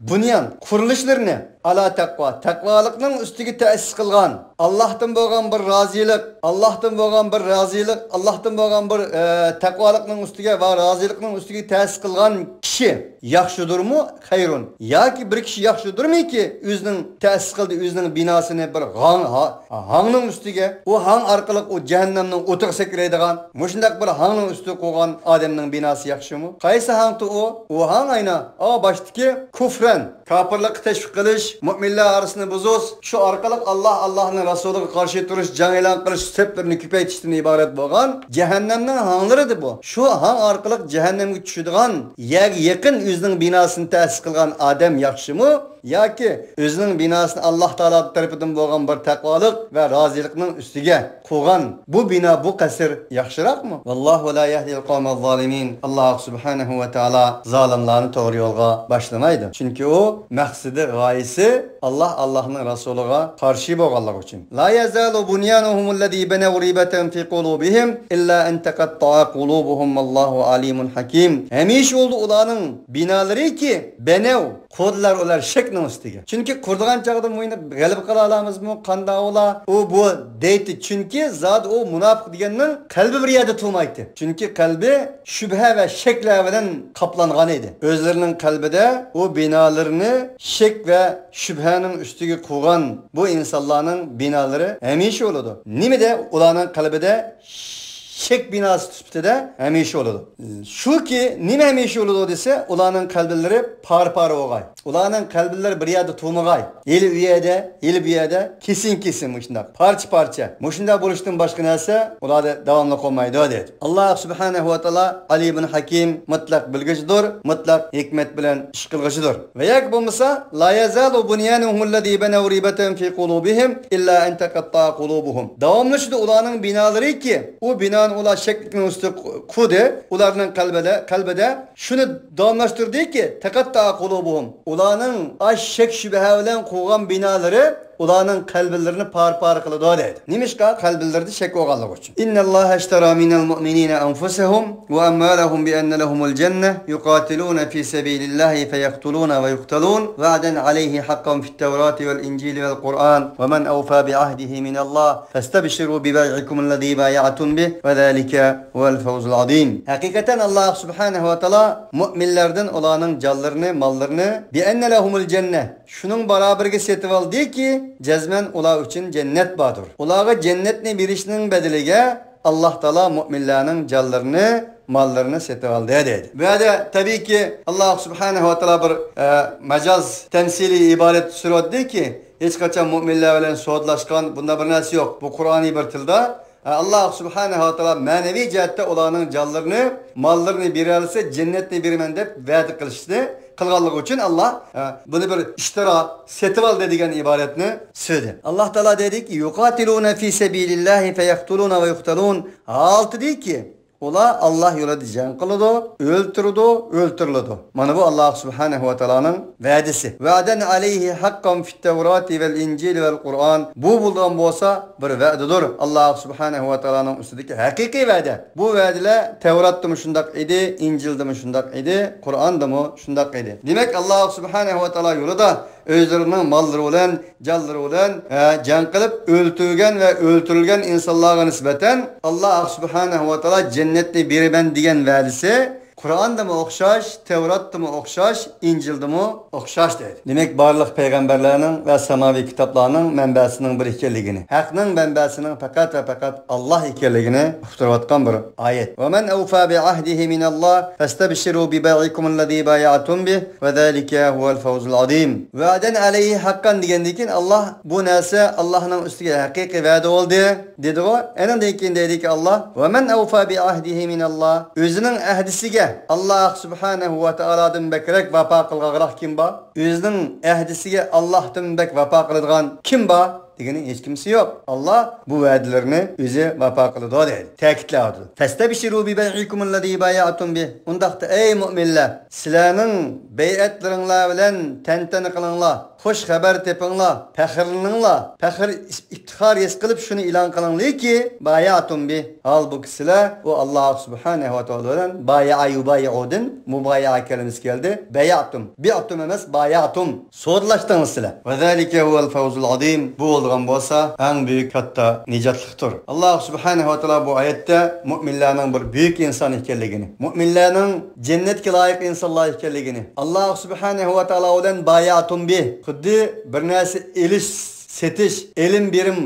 بۇنيان، قۇرۇلۇشلىرىنى ئالا تەقۋا، تەقۋالىقنىڭ ئۈستىگە تەسىس قىلغان، ئاللاھتىن بولغان بىر رازىلىق، ئاللاھتىن بولغان بىر رازىلىق، ئاللاھتىن بولغان بىر، ئە، تەقۋالىقنىڭ ئۈستىگە ۋە رازىلىقنىڭ ئۈستىگە تەسىس قىلغان كىشى ياخشىدۇرمۇ؟ خەيرۇن. ياكى بىر كىشى ياخشىدۇرمىكى ئۆزىنىڭ تەسىس قىلدى، ئۆزىنىڭ بىناسىنى بىر ھاڭ، ھا-، ھاڭنىڭ ئۈستىگە، ئۇ ھاڭ ئارقىلىق ئۇ جەھەننەمنىڭ ئوتىغا سەكرەيدىغان، مۇشۇنداق بىر ھاڭنىڭ ئۈستىگە قۇرغان ئادەمنىڭ بىناسى ياخشىمۇ؟ قايسى ھاڭتۇ ئۇ؟ ئۇ ھاڭ ئاينا، ئا، باشتىكى كۇفرەن، كاپىرلىققا تەشۋىق قىلىش، مۇئمىنلار ئارىسىنى بۇزۇش، شۇ ئارقىلىق ئاللا، ئاللانىڭ رەسۇلىغا قارشى تۇرۇش، جەڭ ئېلان قىلىش سەپلىرىنى كۆپەيتىشتىن ئىبارەت بولغان جەھەننەمنىڭ ھاڭلىرىدى بۇ. شۇ ھاڭ ئارقىلىق جەھەننەمگە چۈشىدىغان، يەرگە يېقىن ئۆزىنىڭ بىناسىنى تەسىس قىلغان ئادەم ياخشىمۇ؟ ياكى ئۆزىنىڭ بىناسىنى ئاللا تائالا تەرىپىدىن بولغان بىر تەقۋالىق ۋە رازىلىقنىڭ ئۈستىگە قۇرغان بۇ بىنا، بۇ قەسىر ياخشىراقمۇ؟ ۋاللاھۇ لا يەھدىل قەۋمەز زالىمىن. ئاللا سۇبھانەھۇ ۋە تائالا زالىملارنى توغرا يولغا باشلىمايدۇ. چۈنكى ئۇ مەقسىتى، غايىسى ئاللا، ئاللانىڭ رەسۇلىغا قارشى بولغانلىقى ئۈچۈن. لا يزال بنيانهم الذي بنوا ريبة في قلوبهم إلا أن تقطع قلوبهم والله عليم حكيم. ھەمىشە بولىدۇ ئۇلارنىڭ بىنالىرىكى، بەنەۋ، قۇردىلار ئۇلار شەكنىڭ ئۈستىگە. چۈنكى قۇرىدىغان چاغدا مۇينى غەلىبە قىلالامىزمۇ؟ قانداق ئۇلار؟ ئۇ بۇ دەيتتى. چۈنكى زادى ئۇ مۇناپىق دېگەننىڭ قەلبى بىر يەردە تۇرمايتتى. چۈنكى قەلبى شۈبھە ۋە شەكلەر بىلەن قاپلانغان ئىدى. ئۆزلىرىنىڭ قەلبىدە ئۇ بىنالىرىنى شەك ۋە شۈبھەنىڭ ئۈستىگە قۇرغان بۇ ئىنسانلارنىڭ بىنالىرى ھەمىشە بولىدۇ. نېمىدە؟ ئۇلارنىڭ قەلبىدە شەك بىناسى سۈپىتىدە ھەمىشە بولىدۇ. شۇكى، نېمە ھەمىشە بولىدۇ دېسە، ئۇلارنىڭ قەلبىلىرى پارە-پارە بولغاي. ئۇلارنىڭ قەلبىلىرى بىر يەردە تۇرمىغاي. ھېلى ئۇ يەردە، ھېلى بۇ يەردە، كېسىن-كېسىن مۇشۇنداق، پارچە-پارچە. مۇشۇنداق بولۇشتىن باشقا نەرسە ئۇلاردا داۋاملىق بولمايدۇ، دەيدۇ. ئاللا سۇبھانەھۇ ۋە تائالا ئەلىمۇن ھەكىم، مۇتلەق بىلگۈچىدۇر، مۇتلەق ھېكمەت بىلەن ئىش قىلغۇچىدۇر. ۋە ياكى بولمىسا، لا يزال بنيانهم الذي بنوا ريبة في قلوبهم إلا أن تقطع قلوبهم. داۋاملىشىدۇ ئۇلارنىڭ بىنالىرىكى، ئۇ بىنانى ئۇلار شەكلىكنىڭ ئۈستىگە قۇردى، ئۇلارنىڭ قەلبىدە، قەلبىدە شۇنى داۋاملاشتۇردىكى، تەقەتتەئە قۇلۇبۇھۇم، ئۇلارنىڭ ئاش شەك شۈبھە بىلەن قۇرغان بىنالىرى ئۇلارنىڭ قەلبىلىرىنى پارە-پارە قىلىدۇ دەيدۇ. نېمىشقا؟ قەلبىلىرىدە شەك بولغانلىقى ئۈچۈن. إن الله اشترى من المؤمنين أنفسهم وأموالهم بأن لهم الجنة يقاتلون في سبيل الله فيقتلون ويقتلون وعدا عليه حقا في التوراة والإنجيل والقرآن ومن أوفى بعهده من الله فاستبشروا ببيعكم الذي بايعتم به وذلك هو الفوز العظيم. ھەقىقەتەن ئاللا سۇبھانەھۇ ۋە تائالا مۇئمىنلەردىن ئۇلارنىڭ جانلىرىنى، ماللىرىنى، بىئەننە لەھۇمۇل جەننە، شۇنىڭ بارابىرىگە سېتىۋالدىكى، جەزمەن ئۇلار ئۈچۈن جەننەت باردۇر. ئۇلارغا جەننەتنى بېرىشنىڭ بەدىلىگە ئاللاھ تائالا مۆمىنلەرنىڭ جانلىرىنى، ماللىرىنى سېتىۋالدى دەيدۇ. بۇ يەردە تەبىئىيكى، ئاللاھ سۇبھانەھۇ ۋە تائالا بىر، ئە، مەجاز، تەمسىلىي ئىبارەت سۈرۈۋاتىدىكى، ھېچقاچان مۆمىنلەر بىلەن سودىلاشقان بۇنداق بىر نەرسە يوق. بۇ قۇرئانىي بىر تىلدا، ئە، ئاللاھ سۇبھانەھۇ ۋە تائالا مەنىۋى جەھەتتە ئۇلارنىڭ جانلىرىنى، ماللىرىنى بېرەلىسە، جەننەتنى بېرىمەن دەپ ۋەدە قىلىشنى قىلغانلىقى ئۈچۈن ئاللاھ، ئە، بۇنى بىر ئىشتىرا، سېتىۋالدى دېگەن ئىبارەتنى سۆزى. ئاللاھ تائالا دەيدىكى، يۇقاتىلۇنە فى سەبىلىللاھى فەيەقتۇلۇنە ۋە يۇقتەلۇن. ھالىتىدىكى، ئۇلار ئاللاھ يولىدا جەڭ قىلىدۇ، ئۆلتۈرىدۇ، ئۆلتۈرۈلىدۇ. مانا بۇ ئاللاھ سۇبھانەھۇ ۋە تائالانىڭ ۋەدىسى. ۋەئدەن ئەلەيھى ھەققەن فىت تەۋراتى ۋەل ئىنجىلى ۋەل قۇرئان. بۇ بولىدىغان بولسا بىر ۋەدىدۇر. ئاللاھ سۇبھانەھۇ ۋە تائالانىڭ ئۈستىدىكى ھەقىقىي ۋەدە. بۇ ۋەدىلەر تەۋراتتىمۇ شۇنداق ئىدى، ئىنجىلدىمۇ شۇنداق ئىدى، قۇرئاندىمۇ شۇنداق ئىدى. دېمەك، ئاللاھ سۇبھانەھۇ ۋە تائالا يولىدا ئۆزلىرىنىڭ ماللىرى بىلەن، جانلىرى بىلەن، ھە، جەڭ قىلىپ ئۆلتۈرگەن ۋە ئۆلتۈرۈلگەن ئىنسانلارغا نىسبەتەن ئاللاھ سۇبھانەھۇ ۋە تائالا جەننەتنى بېرىمەن دېگەن ۋەدىسى قۇرئاندىمۇ ئوخشاش، تەۋراتتىمۇ ئوخشاش، ئىنجىلدىمۇ ئوخشاش دەيدۇ. دېمەك، بارلىق پەيغەمبەرلەرنىڭ ۋە ساماۋىي كىتابلارنىڭ مەنبەسىنىڭ بىر ئىكەنلىكىنى، ھەقنىڭ مەنبەسىنىڭ پەقەت ۋە پەقەت ئاللاھ ئىكەنلىكىنى ئۇقتۇرۇۋاتقان بىر ئايەت. ومن أوفى بعهده من الله فاستبشروا ببيعكم الذي بايعتم به وذلك هو الفوز العظيم. ۋەئدەن ئەلەيھى ھەققەن دېگەندىن كېيىن، ئاللاھ بۇ نەرسە ئاللاھنىڭ ئۈستىگە ھەقىقىي ۋەدە بولدى دېدىغۇ. ئېنىڭدىن كېيىن دەيدىكى، ئاللاھ، ومن أوفى بعهده من الله، ئۆزىنىڭ ئەھدىسىگە ئاللاھ سۇبھانەھۇ ۋە تائالادىن بەكرەك ۋاپا قىلغانراق كىم بار؟ ئۆزىنىڭ ئەھدىسىگە ئاللاھتىن بەك ۋاپا قىلىدىغان كىم بار؟ دېگىنى ھېچكىمسى يوق. ئاللاھ بۇ ۋەدىلىرىنى ئۆزى ۋاپا قىلىدۇ دەيدۇ. تەكىتلەۋاتىدۇ. فاستبشروا ببيعكم الذي بايعتم به. ئۇنداقتا ئەي مۆمىنلەر، سىلەرنىڭ بەيئەتلىرىڭلار بىلەن تەنتەنە قىلىڭلار، خۇش خەۋەر تېپىڭلار، پەخىرلىنىڭلار، پەخىر، ئىپتىخار ھېس قىلىپ شۇنى ئېلان قىلىڭلاركى، بايەئتۇم بى، ھالبۇكى سىلەر ئۇ ئاللاھ سۇبھانەھۇ ۋە تائالا بىلەن بايەئە يۇبايىئۇدىن مۇبايەئە كەلىمىسى كەلدى. بەيەئتۇم، بىئتۇم ئەمەس، بايەئتۇم. سودىلاشتىڭىز سىلەر. ۋەزالىكە ھۇۋەل فەۋزۇل ئازىم. بۇ بولىدىغان بولسا ئەڭ بۈيۈك كاتتا نىجاتلىقتۇر. ئاللاھ سۇبھانەھۇ ۋە تائالا بۇ ئايەتتە مۆمىنلەرنىڭ بىر بۈيۈك ئىنسان ئىكەنلىكىنى، مۆمىنلەرنىڭ جەننەتكە لايىق ئىنسانلار ئىكەنلىكىنى، ئاللاھ سۇبھانەھۇ ۋە تائالا بىلەن بايەئتۇم بى، خۇددى بىر نەرسە ئېلىش، سېتىش، ئېلىم بېرىم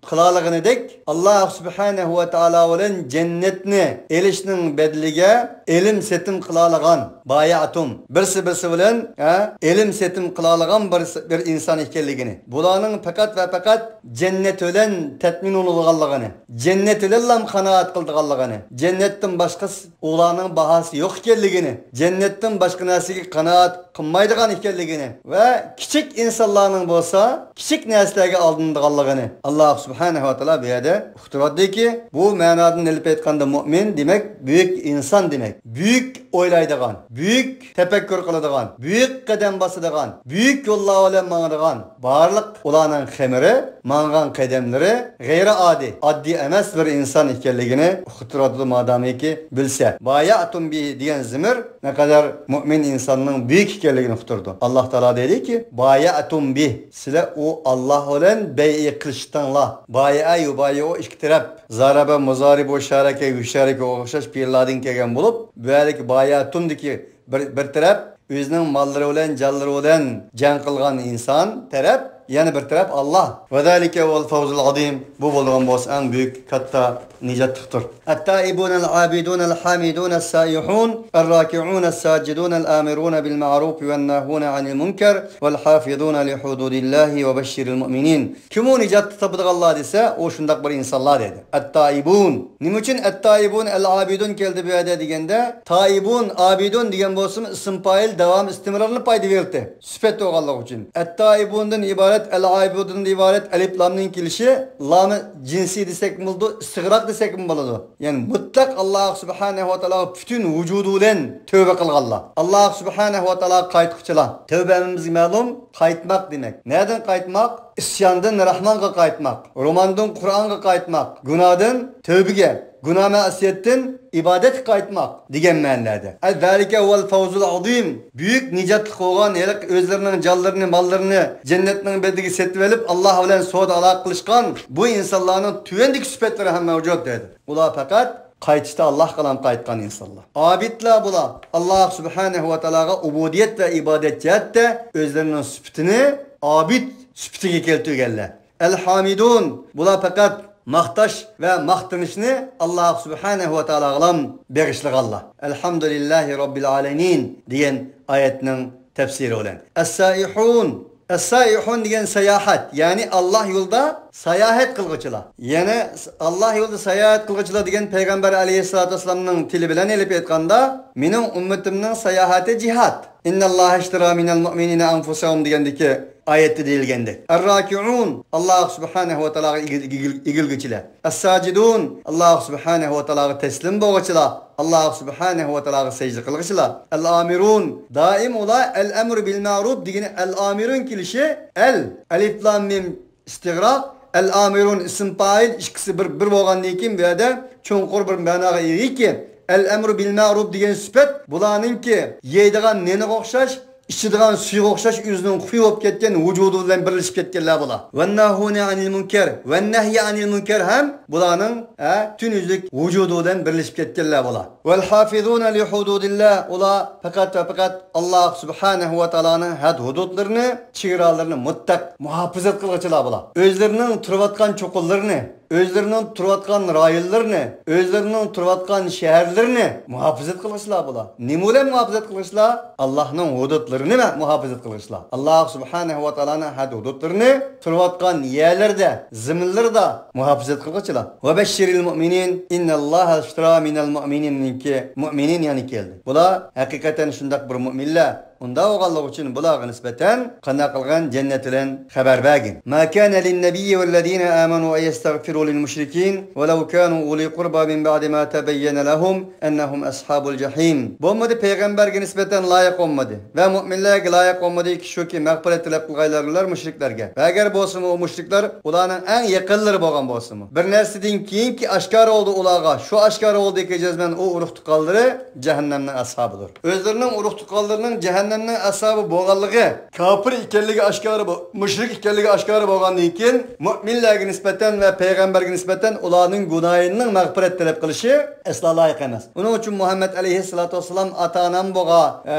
قىلالىغىنىدەك، ئاللاھ سۇبھانەھۇ ۋە تائالا بىلەن جەننەتنى ئېلىشنىڭ بەدىلىگە ئېلىم سېتىم قىلالىغان، بايەئتۇم، بىرسى بىرسى بىلەن، ھە، ئېلىم سېتىم قىلالىغان بىر، بىر ئىنسان ئىكەنلىكىنى، بۇلارنىڭ پەقەت ۋە پەقەت جەننەت بىلەن تەمىن بولىدىغانلىقىنى، جەننەت بىلەنلا قانائەت قىلىدىغانلىقىنى، جەننەتتىن باشقا ئۇلارنىڭ باھاسى يوق ئىكەنلىكىنى، جەننەتتىن باشقا نەرسىگە قانائەت قىلمايدىغان ئىكەنلىكىنى ۋە كىچىك ئىنسانلارنىڭ بولسا كىچىك نەرسىلەرگە ئالدىنىدىغانلىقىنى ئاللاھ سۇبھانەھۇ ۋە تائالا بۇ يەردە ئۇقتۇرۇۋاتىدۇكى، بۇ مەنادىن ئېلىپ ئېيتقاندا مۆمىن دېمەك بۈيۈك ئىنسان دېمەك، بۈيۈك ئويلايدىغان، بۈيۈك تەپەككۇر قىلىدىغان، بۈيۈك قەدەم باسىدىغان، بۈيۈك يوللار بىلەن ماڭىدىغان، بارلىق ئۇلارنىڭ خېمىرى، ماڭغان قەدەملىرى غەيرىي ئاددىي، ئاددىي ئەمەس بىر ئىنسان ئىكەنلىكىنى ئۇقتۇرۇۋاتىدۇ، مادامىكى بىلسە. بايەئتۇم بى دېگەن زىمىر نەقەدەر مۆمىن ئىنساننىڭ بۈيۈك ئىكەنلىكىنى ئۇقتۇرىدۇ. ئاللاھ تائالا دەيدۇكى، بايەئتۇم بى، سىلەر ئۇ ئاللاھ بىلەن بەيئە قىلىشتىڭلار. بايەئە يۇبايىئۇ ئىككى تەرەپ. زارەبە، مۇزارىبۇ، شارەكە، يۇشارىكۇغا ئوخشاش پېئىللاردىن كەلگەن بولۇپ، بۇ يەردىكى بايەئتۇمدىكى بىر، بىر تەرەپ ئۆزىنىڭ ماللىرى بىلەن، جانلىرى بىلەن جەڭ قىلغان ئىنسان تەرەپ، يەنە بىر تەرەپ ئاللاھ. ۋەزالىكە ھۇۋەل فەۋزۇل ئازىم. بۇ بولىدىغان بولسا ئەڭ بۈيۈك، كاتتا نىجاتلىقتۇر. التائبون العابدون الحامدون السائحون الراكعون الساجدون الآمرون بالمعروف والناهون عن المنكر والحافظون لحدود الله وبشر المؤمنين. كىم ئۇ نىجاتنى تاپىدىغانلار دېسە، ئۇ شۇنداق بىر ئىنسانلار دېدى. ئەتتائىبۇن. نېمە ئۈچۈن ئەتتائىبۇن ئەلئابىدۇن كەلدى بۇ يەردە دېگەندە، تائىبۇن، ئابىدۇن دېگەن بولسىمۇ ئىسىم پائىل داۋامى ئىستىمرارنى پايدا بېرىدۇ. سۈپەت بولغانلىقى ئۈچۈن. ئەتتائىبۇندىن ئىبارەت، ئەلئابىدۇندىن ئىبارەت ئەلىپ لامنىڭ كېلىشى لامى جىنسى دېسەكمۇ بولىدۇ، ئىستىغراق دېسەكمۇ بولىدۇ. يەنى مۇتلەق ئاللاھ سۇبھانەھۇ ۋە تائالاغا پۈتۈن ۋۇجۇدى بىلەن تەۋبە قىلغانلار. ئاللاھ سۇبھانەھۇ ۋە تائالاغا قايتقۇچىلار. تەۋبە ھەممىمىزگە مەلۇم، قايتماق دېمەك. نەدىن قايتماق؟ ئىسياندىن راھمانغا قايتماق، روماندىن قۇرئانغا قايتماق، گۇناھدىن تەۋبىگە، گۇناھ مەسىيەتتىن ئىبادەتكە قايتماق دېگەن مەنىلەردە. ئەززالىكە ۋەل فەۋزۇل ئازىم، بۈيۈك نىجاتلىق بولغان، ھېلىقى ئۆزلىرىنىڭ جانلىرىنى، ماللىرىنى جەننەتنىڭ بېدىگە سېتىۋېلىپ، ئاللاھ بىلەن سودا ئالاقە قىلىشقان بۇ ئىنسانلارنىڭ تۆۋەندىكى سۈپەتلىرى ھەم مەۋجۇت دەيدۇ. ئۇلار پەقەت قايتىشتا ئاللاھقىلا قايتقان ئىنسانلار. ئابىدلار بۇلار، ئاللاھ سۇبھانەھۇ ۋە تائالاغا ئۇبۇدىيەت ۋە ئىبادەت جەھەتتە ئۆزلىرىنىڭ سۈپىتىنى ئابىد سۈپىتىگە كەلتۈرگەنلەر. ئەل-ھامىدۇن، بۇلار پەقەت ماختاش ۋە ماختىنىشنى ئاللاھ سۇبھانەھۇ ۋە تائالاغىلا بېغىشلىغانلار. ئەلھەمدۇلىللاھى رەببىل ئالەمىن دېگەن ئايەتنىڭ تەپسىرى بىلەن. ئەسسائىھۇن. ئەسسائىھۇن دېگەن ساياھەت، يەنى ئاللاھ يولىدا ساياھەت قىلغۇچىلار. يەنە ئاللاھ يولىدا ساياھەت قىلغۇچىلار دېگەن پەيغەمبەر ئەلەيھىسسالاتۇ ۋەسسالامنىڭ تىلى بىلەن ئېلىپ ئېيتقاندا، مېنىڭ ئۈممىتىمنىڭ ساياھەتى جىھاد. ئىنناللاھە ئىشتەرا مىنەل مۇئمىنىنە ئەنفۇسەھۇم دېگەندىكى ئايەتتە دېيىلگەندەك. ئەرراكىئۇن، ئاللاھ سۇبھانەھۇ ۋە تائالاغا ئېگىل-، ئېگىل-، ئېگىلگۈچىلەر. ئەسساجىدۇن، ئاللاھ سۇبھانەھۇ ۋە تائالاغا تەسلىم بولغۇچىلار، ئاللاھ سۇبھانەھۇ ۋە تائالاغا سەجدە قىلغۇچىلار. ئەل-ئامىرۇن، دائىم ئۇلار ئەل-ئەمرۇ بىل-مەرۇپ دېگىنى ئەل-ئامىرۇن كېلىشى، ئەل، ئەلىف لام مىم ئىستىغراق، ئەل-ئامىرۇن ئىسىم پائىل، ئىككىسى بىر، بىر بولغاندىن كېيىن بۇ يەردە چوڭقۇر بىر مەناغا ئىگىكى، ئەل-ئەمرۇ بىل-مەرۇپ دېگەن سۈپەت بۇلارنىڭكى يەيدىغان نېنىغا ئوخشاش، ئىچىدىغان سۈيىگە ئوخشاش ئۆزىنىڭ خۇيى بولۇپ كەتكەن، ۋۇجۇدى بىلەن بىرلىشىپ كەتكەنلەر بۇلار. ۋەنناھۇنە ئەنىل مۇنكەر، ۋەننەھيە ئەنىل مۇنكەر ھەم بۇلارنىڭ، ھە، پۈتۈن يۈزلۈك ۋۇجۇدى بىلەن بىرلىشىپ كەتكەنلەر بۇلار. ۋەل ھافىزۇنە لىھۇدۇدىللا، ئۇلار پەقەت ۋە پەقەت ئاللاھ سۇبھانەھۇ ۋە تائالانىڭ ھەد-ھۇدۇدلىرىنى، چېگرالىرىنى مۇتلەق مۇھاپىزەت قىلغۇچىلار بۇلار. ئۆزلىرىنىڭ تۇرۇۋاتقان چوققىلىرىنى، ئۆزلىرىنىڭ تۇرۇۋاتقان رايونلىرىنى، ئۆزلىرىنىڭ تۇرۇۋاتقان شەھەرلىرىنى مۇھاپىزەت قىلغۇچىلار بۇلار. نېمە بىلەن مۇھاپىزەت قىلغۇچىلار؟ ئاللاھنىڭ ھۇدۇدلىرىنى مە-، مۇھاپىزەت قىلغۇچىلار. ئاللاھ سۇبھانەھۇ ۋە تائالانىڭ ھەد-ھۇدۇدلىرىنى، تۇرۇۋاتقان يەرلىرىدە، زېمىنلىرىدا مۇھاپىزەت قىلغۇچىلار. ۋەبەششىرىل مۇئمىنىن، ئىنناللاھە ئىشتەرا مىنەل مۇئمىنىننىڭكى مۇئمىنىن يەنە كەلدى. بۇلار ھەقىقەتەن شۇنداق بىر مۇئمىنلەر. ئۇنداق بولغانلىقى ئۈچۈن بۇلارغا نىسبەتەن قانداق قىلغىن؟ جەننەت بىلەن خەۋەر بەرگىن. ما كان للنبي والذين آمنوا أن يستغفروا للمشركين ولو كانوا أولي قربى من بعد ما تبين لهم أنهم أصحاب الجحيم. بولمىدى، پەيغەمبەرگە نىسبەتەن لايىق بولمىدى ۋە مۇئمىنلەرگە لايىق بولمىدىكى شۇكى، مەغپىرەت تىلەپ قىلغايلىغۇلار مۇشرىكلەرگە. ۋە ئەگەر بولسىمۇ ئۇ مۇشرىكلار ئۇلارنىڭ ئەڭ يېقىنلىرى بولغان بولسىمۇ، بىر نەرسىدىن كېيىنكى ئاشكارا بولدى ئۇلارغا، شۇ ئاشكارا بولدىكى جەزمەن ئۇ ئۇرۇق تۇغقانلىرى جەھەننەمنىڭ ئەسھابىدۇر. ئۆزلىرىنىڭ ئۇرۇق-تۇغقانلىرىنىڭ جەھەننەمنىڭ ئەسھابى بولغانلىقى، كاپىر ئىكەنلىكى ئاشكارا بو-، مۇشرىك ئىكەنلىكى ئاشكارا بولغاندىن كېيىن، مۆمىنلەرگە نىسبەتەن ۋە پەيغەمبەرگە نىسبەتەن ئۇلارنىڭ گۇناھىنىڭ مەغپىرەت تەلەپ قىلىشى ئەسلا لايىق ئەمەس. ئۇنىڭ ئۈچۈن مۇھەممەد ئەلەيھىسسالاتۇ ۋەسسالام ئاتا-ئانام بولغان، ئە،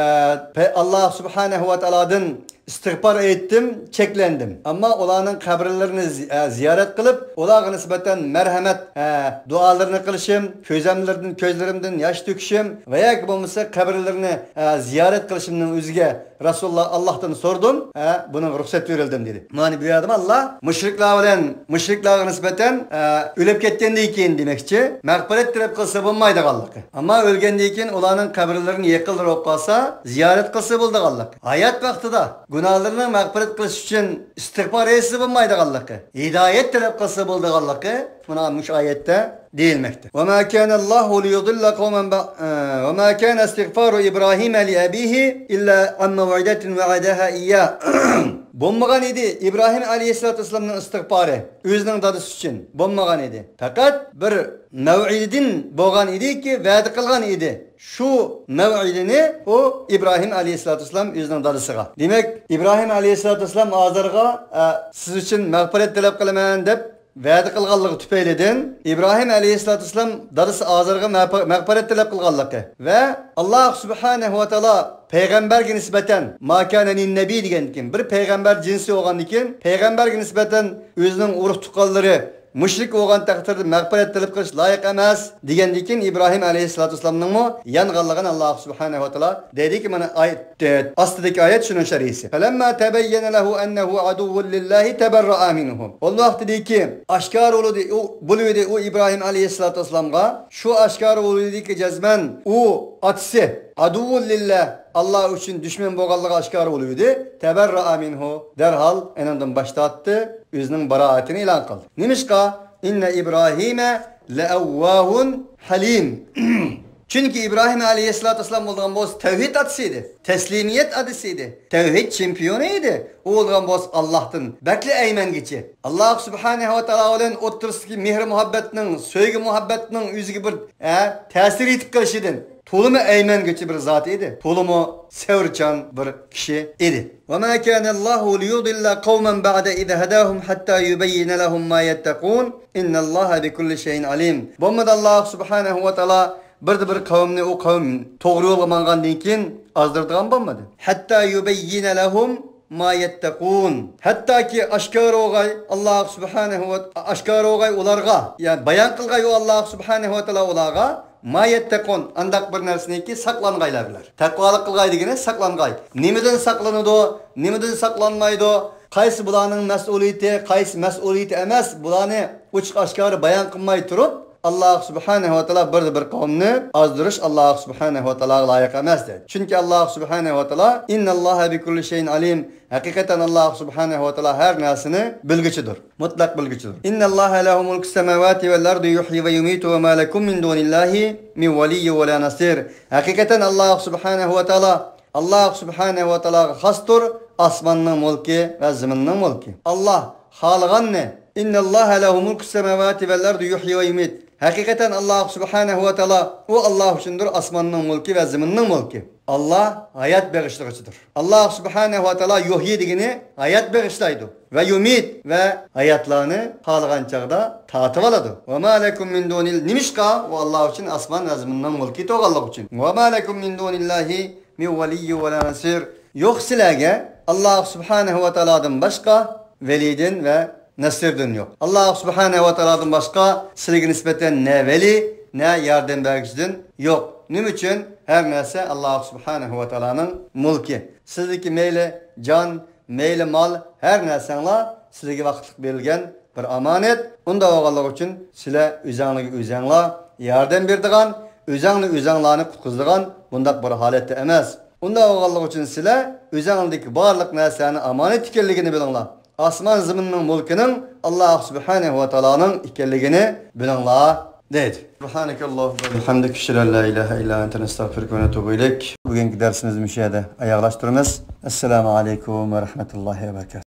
پەي-، ئاللا سۇبھانەھۇ ۋە تائالادىن ئىستىغپار ئېيتتىم، چەكلەندىم. ئەمما ئۇلارنىڭ قەبرىلىرىنى زى-، ئە، زىيارەت قىلىپ، ئۇلارغا نىسبەتەن مەرھەمەت، ئە، دۇئالىرىنى قىلىشىم، كۆزەملىرىدىن، كۆزلىرىمدىن ياش تۆكۈشۈم ۋە ياكى بولمىسا قەبرىلىرىنى، ئە، زىيارەت قىلىشىمنىڭ ئۆزىگە رەسۇلۇللا ئاللاھتىن سورىدىم، ئە، بۇنىڭغا رۇخسەت بېرىلدىم دېدى. مانا بۇ يەردە ئاللا مۇشرىكلار بىلەن، مۇشرىكلارغا نىسبەتەن، ئە، ئۆلۈپ كەتكەندىن كېيىن دېمەكچى، مەغپىرەت تەلەپ قىلسا بولمايدىغانلىقى. ئەمما ئۆلگەندىن كېيىن ئۇلارنىڭ قەبرىلىرىنى يېقىنلىرى بولۇپ قالسا، زىيارەت قىلسا بولىدىغانلىقى. ھايات ۋاقتىدا گۇناھلىرىنىڭ مەغپىرەت قىلىش ئۈچۈن ئىستىغپار ئېيتسا بولمايدىغانلىقى، ھىدايەت تەلەپ قىلسا بولىدىغانلىقى مانا مۇشۇ ئايەتتە دېيىلمەكتە. وما كان الله ليضل قوما ب-، ئە، وما كان استغفار إبراهيم لأبيه إلا عن موعدة وعدها إياه. بولمىغان ئىدى ئىبراھىم ئەلەيھىسسالاتۇ ۋەسسالامنىڭ ئىستىغپارى ئۆزىنىڭ دادىسى ئۈچۈن. بولمىغان ئىدى. پەقەت بىر مەۋئىدىدىن بولغان ئىدىكى، ۋەدە قىلغان ئىدى. شۇ مەۋئىدىنى ئۇ ئىبراھىم ئەلەيھىسسالاتۇ ۋەسسالام ئۆزىنىڭ دادىسىغا. دېمەك، ئىبراھىم ئەلەيھىسسالاتۇ ۋەسسالام ئازارغا، ئە، سىز ئۈچۈن مەغپىرەت تەلەپ قىلىمەن دەپ ۋەدە قىلغانلىقى تۈپەيلىدىن، ئىبراھىم ئەلەيھىسسالاتۇ ۋەسسالام دادىسى ئازارغا مەغپىر-، مەغپىرەت تەلەپ قىلغانلىقى ۋە ئاللا سۇبھانەھۇ ۋە تائالا پەيغەمبەرگە نىسبەتەن، ما كان للنبي دېگەندىكىن، بىر پەيغەمبەر جىنسى بولغاندىكىن، پەيغەمبەرگە نىسبەتەن ئۆزىنىڭ ئۇرۇق-تۇغقانلىرى مۇشرىك بولغان تەقدىردە مەغپىرەت تەلەپ قىلىش لايىق ئەمەس دېگەندىكىن، ئىبراھىم ئەلەيھىسسالاتۇ ۋەسسالامنىڭمۇ يانغانلىقىنى ئاللا سۇبھانەھۇ ۋە تائالا دەيدىكى، مانا ئايەت، ئاستىدىكى ئايەت شۇنىڭ شەرھىسى. فلما تبين له أنه عدو لله تبرأ منه. ئۇ ۋاقتىدىكى ئاشكارا بولدى، ئۇ، بولۇۋىدى ئۇ ئىبراھىم ئەلەيھىسسالاتۇ ۋەسسالامغا، شۇ ئاشكارا بولۇۋىدىكى جەزمەن ئۇ ئاتىسى، عدو لله، ئاللا ئۈچۈن دۈشمەن بولغانلىقى ئاشكارا بولۇۋىدى. تەبەررەئە مىنھۇ، دەرھال ئېنىڭدىن باش تارتتى، ئۆزىنىڭ بارائەتىنى ئېلان قىلدى. نېمىشقا؟ ئىننە ئىبراھىمە لەئەۋۋاھۇن ھەلىم. چۈنكى ئىبراھىم ئەلەيھىسسالاتۇ ۋەسسالام بولىدىغان بولسا تەۋھىد ئاتىسى ئىدى، تەسلىمىيەت ئاتىسى ئىدى، تەۋھىد چېمپىيونى ئىدى. ئۇ بولىدىغان بولسا ئاللاھتىن بەكلا ئەيمەنگۈچى. ئاللاھ سۇبھانەھۇ ۋە تائالا بىلەن ئوتتۇرىسىدىكى مېھرى مۇھەببەتنىڭ، سۆيگۈ مۇھەببەتنىڭ ئۆزىگە بىر، ئە، تەسىر يېتىپ قېلىشىدىن، تولىمۇ ئەيمەنگۈچى بىر زات ئىدى. تولىمۇ سەۋرچان بىر كىشى ئىدى. وما كان الله ليضل قوما بعد إذ هداهم حتى يبين لهم ما يتقون إن الله بكل شيء عليم. بولمىدى، ئاللاھ سۇبھانەھۇ ۋە تائالا بىردە بىر قەۋمنى، ئۇ قەۋم توغرا يولغا ماڭغاندىن كېيىن ئازدۇرىدىغان بولمىدى. حتى يبين لهم ما يتقون. ھەتتاكى ئاشكارا بولغاي ئاللاھ سۇبھانەھۇ ۋە، ئاشكارا بولغاي ئۇلارغا، يەنى بايان قىلغاي ئۇ ئاللاھ سۇبھانەھۇ ۋە تائالا ئۇلارغا، ما يتقون، ئانداق بىر نەرسىنىڭكى ساقلانغايلار بۇلار. تەقۋالىق قىلغاي دېگىنى ساقلانغاي. نېمىدىن ساقلىنىدۇ، نېمىدىن ساقلانمايدۇ، قايسى بۇلارنىڭ مەسئۇلىيىتى، قايسى مەسئۇلىيىتى ئەمەس، بۇلارنى ئوچۇق ئاشكارا بايان قىلماي تۇرۇپ، ئاللاھ سۇبھانەھۇ ۋە تائالا بىردە بىر قەۋمنى ئازدۇرۇش ئاللاھ سۇبھانەھۇ ۋە تائالاغا لايىق ئەمەس دەيدۇ. چۈنكى ئاللاھ سۇبھانەھۇ ۋە تائالا، إن الله بكل شيء عليم، ھەقىقەتەن ئاللاھ سۇبھانەھۇ ۋە تائالا ھەر نەرسىنى بىلگۈچىدۇر، مۇتلەق بىلگۈچىدۇر. إن الله له ملك السماوات والأرض يحيي ويميت وما لكم من دون الله من ولي ولا نصير. ھەقىقەتەن ئاللاھ سۇبھانەھۇ ۋە تائالا، ئاللاھ سۇبھانەھۇ ۋە تائالاغا خاستۇر ئاسماننىڭ مۇلكى ۋە زېمىننىڭ مۇلكى. ئاللاھ خالىغاننى، إن الله له ملك السماوات والأرض يحيي ويميت. ھەقىقەتەن ئاللاھ سۇبھانەھۇ ۋە تائالا، ئۇ ئاللاھ ئۈچۈندۇر ئاسماننىڭ مۇلكى ۋە زېمىننىڭ مۇلكى. ئاللاھ ھايات بېغىشلىغۇچىدۇر. ئاللاھ سۇبھانەھۇ ۋە تائالا يۇھيى دېگىنى ھايات بېغىشلايدۇ. ۋە يۇمىت، ۋە ھاياتلارنى خالىغان چاغدا تارتىۋالىدۇ. وما لكم من دون، نېمىشقا؟ ئۇ ئاللاھ ئۈچۈن ئاسمان ۋە زېمىننىڭ مۇلكى بولغانلىقى ئۈچۈن. وما لكم من دون الله من ولي ولا نصير. يوق سىلەرگە ئاللاھ سۇبھانەھۇ ۋە تائالادىن باشقا ۋەلىدىن ۋە نەسىردىن يوق. ئاللاھ سۇبھانەھۇ ۋە تائالادىن باشقا سىلەرگە نىسبەتەن نە ۋەلى، نە ياردەم بەرگۈچىدىن يوق. نېمە ئۈچۈن؟ ھەر نەرسە ئاللاھ سۇبھانەھۇ ۋە تائالانىڭ مۇلكى. سىزدىكى مەيلى جان، مەيلى مال، ھەر نەرسەڭلار سىلەرگە ۋاقىتلىق بېرىلگەن بىر ئامانەت. ئۇنداق بولغانلىقى ئۈچۈن سىلەر ئۆزەڭلارگە ئۆزەڭلار ياردەم بېرىدىغان، ئۆزەڭلار ئۆزەڭلارنى قۇتقۇزىدىغان بۇنداق بىر ھالەتتە ئەمەس. ئۇنداق بولغانلىقى ئۈچۈن سىلەر ئۆزەڭلاردىكى بارلىق نەرسىلەرنى ئامانەت ئىكەنلىكىنى بىلىڭلار. ئاسمان زېمىننىڭ مۇلكىنىڭ ئاللاھ سۇبھانەھۇ ۋە تائالانىڭ ئىكەنلىكىنى بىلىڭلار، دەيدۇ. سۇبھانەكەللاھۇممە ۋە بىھەمدىك، ئەشھەدۇ ئەن لا ئىلاھە ئىللا ئەنتە، نەستەغفىرۇكە ۋە نەتۇبۇ ئىلەيك. بۈگۈنكى دەرسىمىزنى مۇشۇ يەردە ئاياغلاشتۇرىمىز. ئەسسالامۇ ئەلەيكۇم ۋە رەھمەتۇللاھى ۋە بەرىكاتۇھ.